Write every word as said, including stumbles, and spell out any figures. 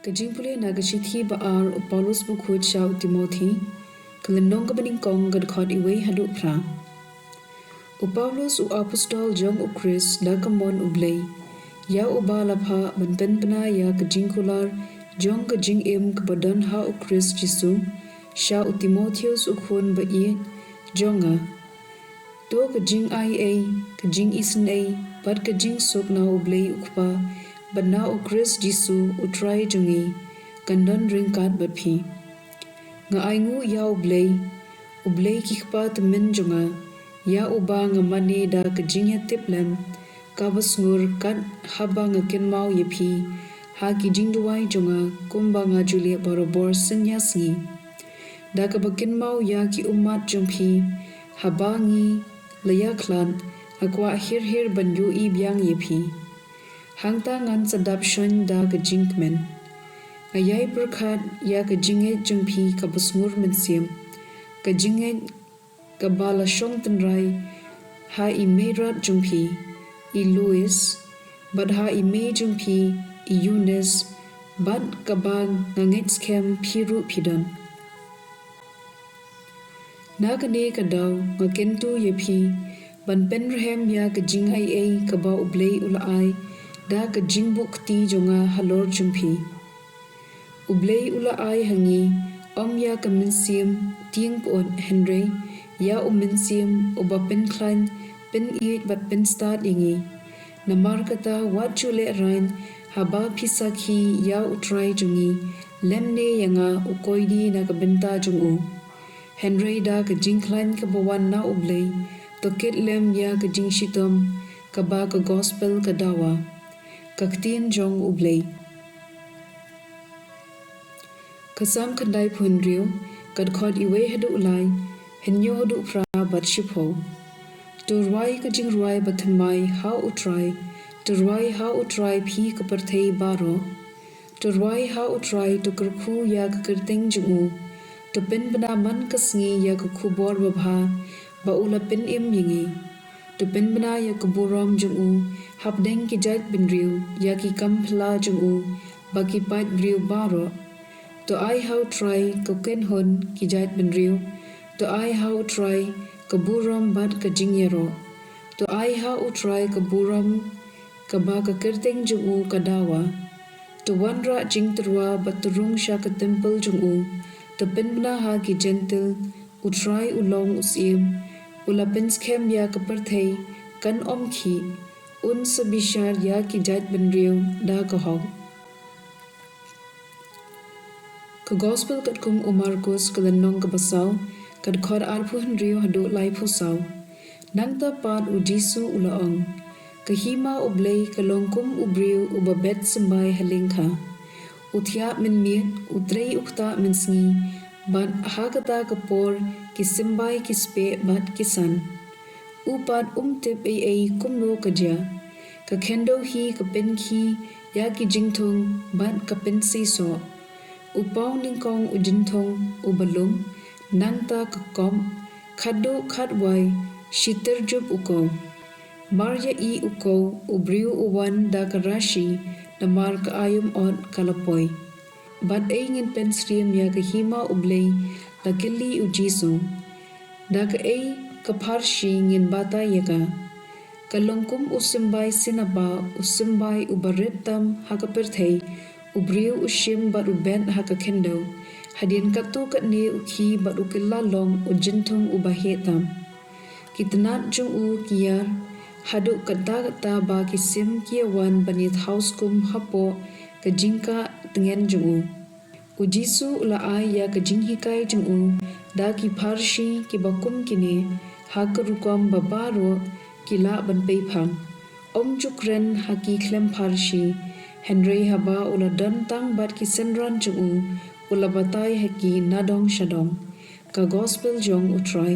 Ka jingpule na ka shithi ba ar u Paulus bakhuid sha u Timothi, ka lynnong kaba nyngkong, ka dkhot wei haduh phra. U Paulus, u apostol jong u Khrist da ka mon u Blei, ïa uba la phah ban pynbna ïa ka jingkular jong ka jingim kaba don ha u Khrist Jisu, sha u Timotheus u khun ba ïeit jong nga. To ka jingaiei, ka jingisynei bad ka jingsuk na u Blei u Kpa bad na u Khrist Jisu u Trai jong ngi, kan don ryngkat bad phi. Nga ainguh ïa u Blei, u Blei ki kpa tymmen jong nga, ïa uba nga mane da ka jingïatiplem kaba sngur, kat haba nga kynmaw ïa phi ha ki jingduwai jong nga, kumba nga ju leh barabor sngi ïa sngi. Da kaba kynmaw ïa ki ummat jong phi, haba ngi la ïakhlad, nga kwah hir hir ban ïohi biang ïa phi. Hangta ngan sa dap shon da ka jingkmen. Nga ïai pyrkhat ïa ka jingngeit jong phi kaba sngur mynsiem, ka jingngeit kaba la shong tynrai ha i meirat jong phi, i Lois, bad ha i mei jong phi, i Eunice, bad kaba nga ngeit skhem phi ruh phi don. Na kane ka daw nga kyntu ïa phi ban pynrhem ïa ka jingaiei kaba u Blei u la ai da ka jingbuh kti jong nga halor jong phi. U Blei u la ai ha ngi, ym ïa ka mynsiem tieng pyut, hynrei ïa u Mynsiem uba pynkhlaiñ, pynïeit bad pynstad ïa ngi. Namar kata, wat ju lehraiñ haba phi sakhi ïa u Trai jong ngi, lymne ïa nga, u koidi na ka bynta jong u. Hynrei da ka jingkhlaiñ kaba wan na u Blei, to kit lem ïa ka jingshitom kaba ka gospel ka dawa. Ka ktien jong u Blei. Ka Salm khyndaiphew hynriew, ka dkhot wei haduh lai, hynñiew haduh phra bad shiphew. To rwai ka jingrwai bathymmai ha u Trai, to rwai ha u Trai phi ka pyrthei baroh. To rwai ha u Trai, to kyrkhu ïa ka kyrteng jong u. To pynbna man ka sngi ïa ka khubor babha ba u la pynim ïa ngi. To pynbna ïa ka burom jong u hapdeng ki jaitbynriew, ïa ki kam phylla jong u ba ki paid briew baroh. To ai ha u Trai ka kynhun ki jaitbynriew. To ai ha u Trai ka burom bad ka jingïaroh. To ai ha u Trai ka burom kaba ka kyrteng jong u ka dawa. To wanrah jingtyrwa bad to rung sha ka templ jong u. To pynbna ha ki Jentil, u Trai u long u Syiem. U la pynskhem ïa ka pyrthei, kan ym khih. Un sa bishar ïa ki jaitbynriew da ka hok. Ka gospel katkum u Markus, ka lynnong kaba saw, ka dkhot arphew hynriew haduh laiphew saw. Nangta pat u Jisu u la ong, ka hima u Blei ka long kum u briew uba bet symbai ha lyngkha. U thiah mynmiet, u trei u ktah mynsngi, bad ha kata ka por ki symbai ki speh bad ki san. U pat um tip ei ei kumno ka jia. Ka khyndew hi ka pynkhih ïa ki jingthung bad ka pynseisoh. U paw nyngkong u jynthung uba lum, nangta ka kop, khatduh khatwai, shi tyrjup u kew. Mar ïa i u kew, u briew u wan da ka rashi, namar ka aïom ot ka la poi. Bad ei ngin pynsyriem ïa ka hima u Blei, la kylli u Jisu. Da kaei ka pharshi ngin batai ïa ka? Ka long kum u symbai sinapa, u symbai uba rit tam ha ka pyrthei, u briew u shim bad u bet ha ka khyndew. Hadien katto katne u khih bad u kylla long u jynthung uba heh tam. Ki tnat jong u ki ïar, haduh katta katta ba ki sim ki ïa wan ban ïathaw skum hapoh ka jingkah tngen jong u. U Jisu u la ai ïa ka jinghikai jong u da ki pharshi kiba kum kine, ha ka rukom ba baroh ki lah ban peiphang. Ym ju kren ha ki khlem pharshi, hynrei haba u la don tang bad ki synran jong u, u la batai ha ki nadong shadong. Ka gospel jong u Trai.